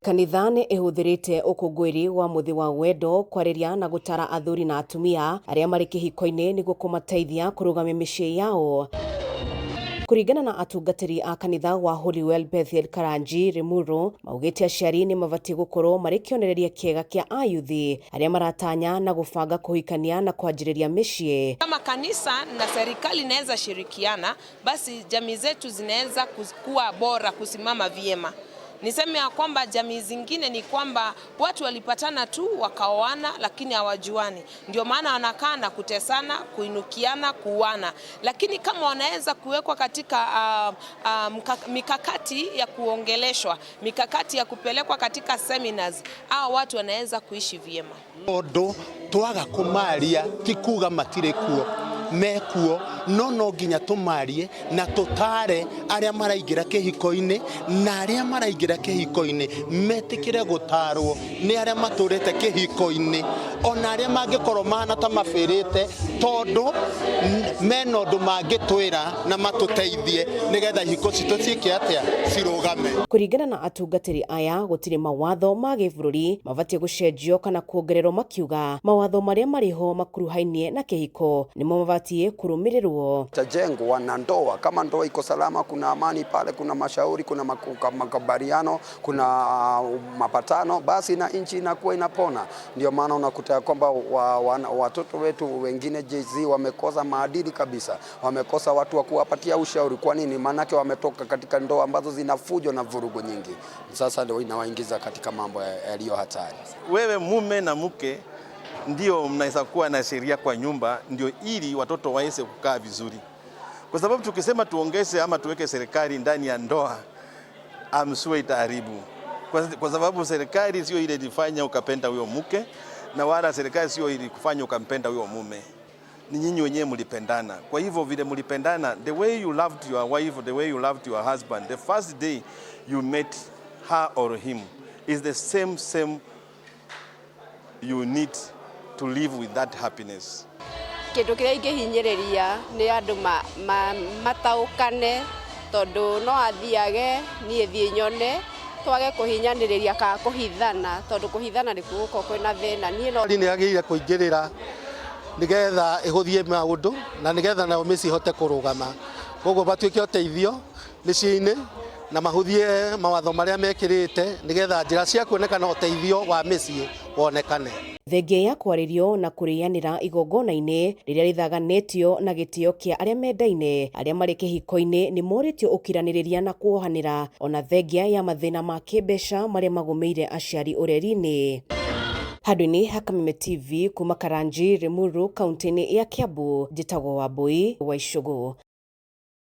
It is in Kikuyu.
Kanitha nĩ ĩhũthĩrĩte ũkũngũĩri wa mũthĩ wa wendo kwarĩria na gũtara athuri na atumia arĩa marĩ kĩhiko-inĩ nĩguo kũmateithia kũrũgamia mĩciĩ yao. Kũringana na atungatĩri a kanitha wa Holywell Bethel Karanji Limuru, maugĩte aciari nĩ mabatiĩ gũkorwo marĩ kĩonereria kĩega kĩa ayuthi arĩa maratanya na gũbanga kũhikania na kwanjĩrĩria mĩciĩ. Kama kanisa na serikali inaweza shirikiana, basi jamii zetu zinaweza kuwa bora, kusimama vyema. Niseme ya kwamba jamii zingine ni kwamba watu walipatana tu wakaoana, lakini hawajuani, ndio maana wanakaa na kutesana, kuinukiana, kuuana. Lakini kama wanaweza kuwekwa katika mikakati ya kuongeleshwa, mikakati ya kupelekwa katika seminars, hao watu wanaweza kuishi vyema. Tondu twaga kumaria ti kuga matirĩ kuo, mekuo, no no nginya tũmarie na tũtare arĩa maraingĩra kĩhiko-inĩ, na arĩa maraingĩra kĩhiko-inĩ metĩkĩre gũtarwo nĩ arĩa matũrĩte kĩhiko-inĩ, ona arĩa mangĩkorwo mahana ta mabĩrĩte, tondũ mena ũndũ mangĩtwĩra na matũteithie nĩgetha ihiko citũ ciĩke atĩa, cirũgame. Kũringana na atungatĩri aya, gũtirĩ mawatho ma gĩbũrũri mabatiĩ gũcenjio kana kuongererwo, makiuga mawatho marĩa marĩ ho makuruhainie na kĩhiko nĩmo mabatiĩ kũrũmĩrĩrwo. Tajengwa na ndoa. Kama ndoa iko salama, kuna amani pale, kuna mashauri, kuna makubaliano, kuna mapatano, basi na nchi inakuwa inapona. Ndio maana unakuta ya kwamba watoto wetu wengine Gen Z wamekosa maadili kabisa, wamekosa watu wa kuwapatia ushauri. Kwa nini? Maanake wametoka katika ndoa ambazo zina fujo na vurugu nyingi. Sasa ndio inawaingiza katika mambo yaliyo hatari. Wewe mume na mke ndio mnaweza kuwa na sheria kwa nyumba, ndio ili watoto waweze kukaa vizuri, kwa sababu tukisema tuongeze ama tuweke serikali ndani ya ndoa, amsue itaharibu, kwa sababu serikali sio ile ilifanya ukapenda huyo mke, na wala serikali sio ilikufanya ukampenda huyo mume. Ni nyinyi wenyewe mlipendana. Kwa hivyo vile mlipendana, the way you loved your wife, the way you loved your husband, the first day you met her or him is the same you need to live with that happiness. Kĩndũ kĩrĩa ingĩhinyĩrĩria nĩ andũ mataũkane, tondũ no athiage niĩ thiĩ nyone, twage kũhinyanĩrĩria kana kũhithana, tondũ kũhithana nĩkuo gũkoragwo kwĩna thĩna. Niĩ no Nĩ yagĩrĩire kũingĩrĩra nĩgetha ĩhũthie maũndũ na nĩgetha nayo mĩciĩ ĩhote kũrũgama. Koguo matuĩke ũteithio mĩciĩ-inĩ na mahũthie mawatho marĩa mekĩrĩte nĩgetha njĩra cia kuonekana ũteithio wa mĩciĩ wonekane. Thengia ya kwarĩrio na kũrĩanĩra igongona-inĩ rĩrĩa rĩthaganĩtio na gĩtĩo kĩa arĩa mendaine, arĩa marĩ kĩhiko-inĩ nĩ morĩtio ũkiranĩrĩria na kuohanĩra, ona thengia ya mathĩna ma kĩmbeca marĩa magũmĩire aciari ũreri-inĩ. Handũ-inĩ ha Kameme TV kuma Karanji, Limuru, kaunti-inĩ ya Kiambu, njĩtagwo Wambui wa Icũgũ.